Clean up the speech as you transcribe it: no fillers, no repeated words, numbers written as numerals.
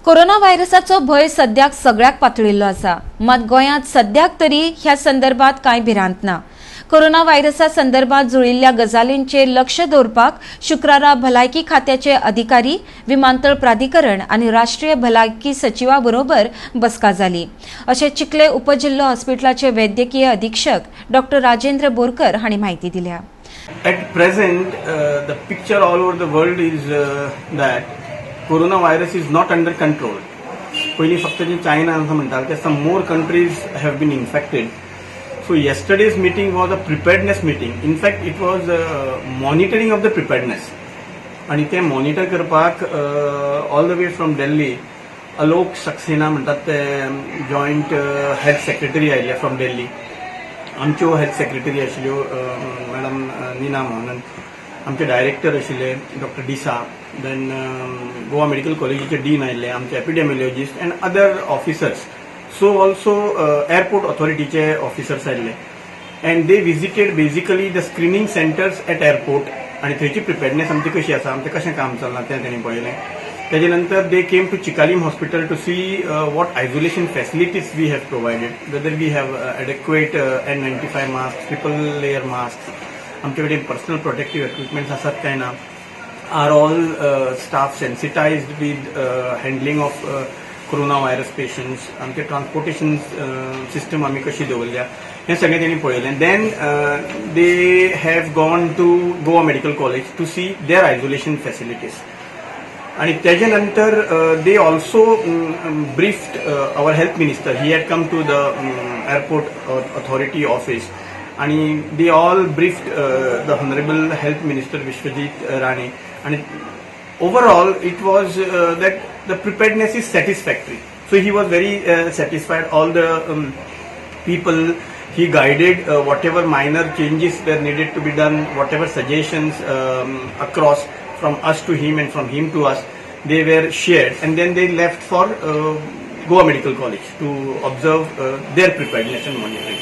Corona व्हायरसाचो भंय सद्याक सगळ्याक पातळिल्लो आसा. मात गोंयांत सद्याक तरी ह्या संदर्भात कांय भिरांत ना. कोरोना व्हायरसा संदर्भात जुळिल्ल्या गजालींचेर लक्ष दवरपाक शुक्रारा भलायकी खात्याचे अधिकारी, विमानतळ प्राधिकरण आनी राष्ट्रीय भलायकी सचिवा बरोबर बसका जाली, अशें चिखले उपजिल्हो हॉस्पिटलाचे वैद्यकीय अधीक्षक डॉक्टर राजेंद्र बोरकर हांणी म्हायती दिल्या. At present, the picture all over the world is that coronavirus is not under control. पयलीं फक्त जे चायना असं म्हणटाले ते, some more countries have been infected. So yesterday's meeting was a preparedness meeting. In fact, it was monitoring of the preparedness. आणि ते monitor करपाक all the way from Delhi Alok Saxena म्हणटात ते जॉयंट हेल्थ सेक्रेटरी आयिल्ले from Delhi. आमच्यो health secretary आशिल्ल्यो madam Nina Mohanan, आमचे director आशिल्ले doctor D'Sa, then Goa medical कॉलेजीचे डीन आयिल्ले, आमचे epidemiologist and other officers, so also airport ऑथॉरिटीचे officers आयिल्ले, and they visited basically the screening centers at airport. आणि थंयची प्रिपेडनेस आमची कशी आसा, आमचें कशें काम चल्लां तें तेणी पळयलें. तेजे नंतर they came to Chicalim Hospital to see what isolation facilities we have provided, whether we have adequate N95 mask, triple layer mask, आमचे कडेन पर्सनल प्रोटेक्टीव इक्विपमेंट्स आसात काय ना, are all staff sensitized with handling of coronavirus patients, आमचे transportation system आमी कशी दवरल्या, हें सगळें तेणी पळयलें. Then they have gone to Goa Medical College to see their isolation facilities. आणि त्याच्या नंतर they also briefed our health minister. He had come to the airport authority office आणि they all briefed the honourable health minister Vishwajit Rane. आणि overall it was that the preparedness is satisfactory. So he was very satisfied. All the people he guided, whatever minor changes were needed to be done, whatever suggestions across from us to him and from him to us, they were shared, and then they left for Goa Medical College to observe their preparedness and monitoring.